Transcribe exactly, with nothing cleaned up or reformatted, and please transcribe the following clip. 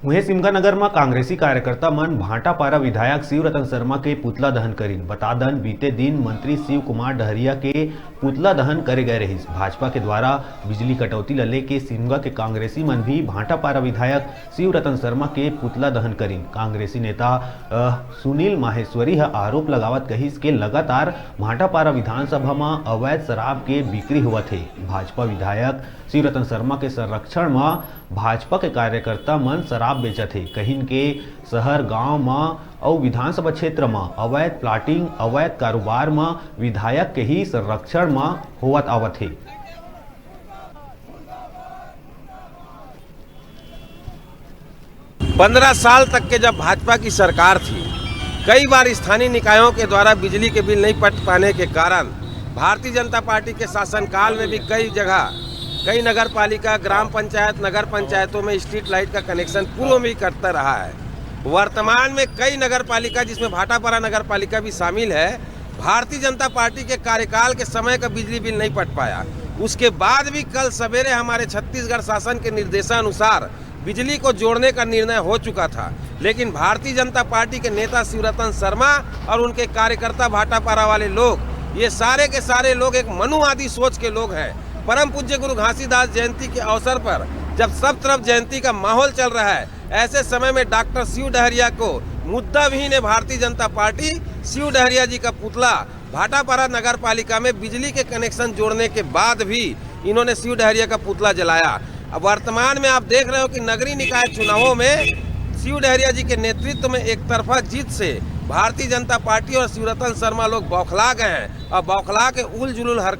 उहें सिमगा नगर म कांग्रेसी कार्यकर्ता मन भाटापारा विधायक शिवरतन शर्मा के पुतला दहन करिन। बता दन, बीते दिन मंत्री शिव कुमार डहरिया के पुतला दहन करे गए रहिस। भाजपा के द्वारा बिजली कटौती ल लेके सिमगा के कांग्रेसी मन भी भाटापारा विधायक शिवरतन शर्मा के पुतला दहन करिन। कांग्रेसी नेता, अ, सुनील माहेश्वरी ह आरोप लगावत कहिस के लगातार भाटापारा विधानसभा म अवैध शराब के बिक्री होवत हे। भाजपा विधायक शिवरतन शर्मा के संरक्षण म भाजपा के कार्यकर्ता मन शराब बेचत हे, कहिन के शहर गांव म अउ विधानसभा क्षेत्र म अवैध प्लाटिंग, अवैध कारोबार म विधायक के ही संरक्षण म होवत आवत हे। पन्द्रह साल तक के जब भाजपा की सरकार थी, कई बार स्थानीय निकायों के द्वारा बिजली के बिल नहीं पट पाने के कारण भारतीय जनता पार्टी के शासनकाल में भी कई जगह, कई नगर पालिका, ग्राम पंचायत, नगर पंचायतों में स्ट्रीट लाइट का कनेक्शन पूर्व में ही कटता रहा है। वर्तमान में कई नगर पालिका, जिसमें भाटापारा नगर पालिका भी शामिल है, भारतीय जनता पार्टी के कार्यकाल के समय का बिजली बिल नहीं पट पाया। उसके बाद भी कल सवेरे हमारे छत्तीसगढ़ शासन के निर्देशानुसार बिजली को जोड़ने का निर्णय हो चुका था, लेकिन भारतीय जनता पार्टी के नेता शिवरतन शर्मा और उनके कार्यकर्ता भाटापारा वाले लोग, ये सारे के सारे लोग एक मनुवादी सोच के लोग हैं। परम पूज्य गुरु घासीदास जयंती के अवसर पर जब सब तरफ जयंती का माहौल चल रहा है, ऐसे समय में डॉक्टर शिव डहरिया को मुद्दा विहीन है। भारतीय जनता पार्टी शिव डहरिया जी का पुतला भाटापारा नगर पालिका में बिजली के कनेक्शन जोड़ने के बाद भी इन्होंने शिव डहरिया का पुतला जलाया। अब वर्तमान में आप देख रहे हो कि नगरीय निकाय चुनावों में शिव डहरिया जी के नेतृत्व में एक तरफा जीत से भारतीय जनता पार्टी और शिवरतन शर्मा लोग बौखला गए हैं और बौखला के उल जुलूल हर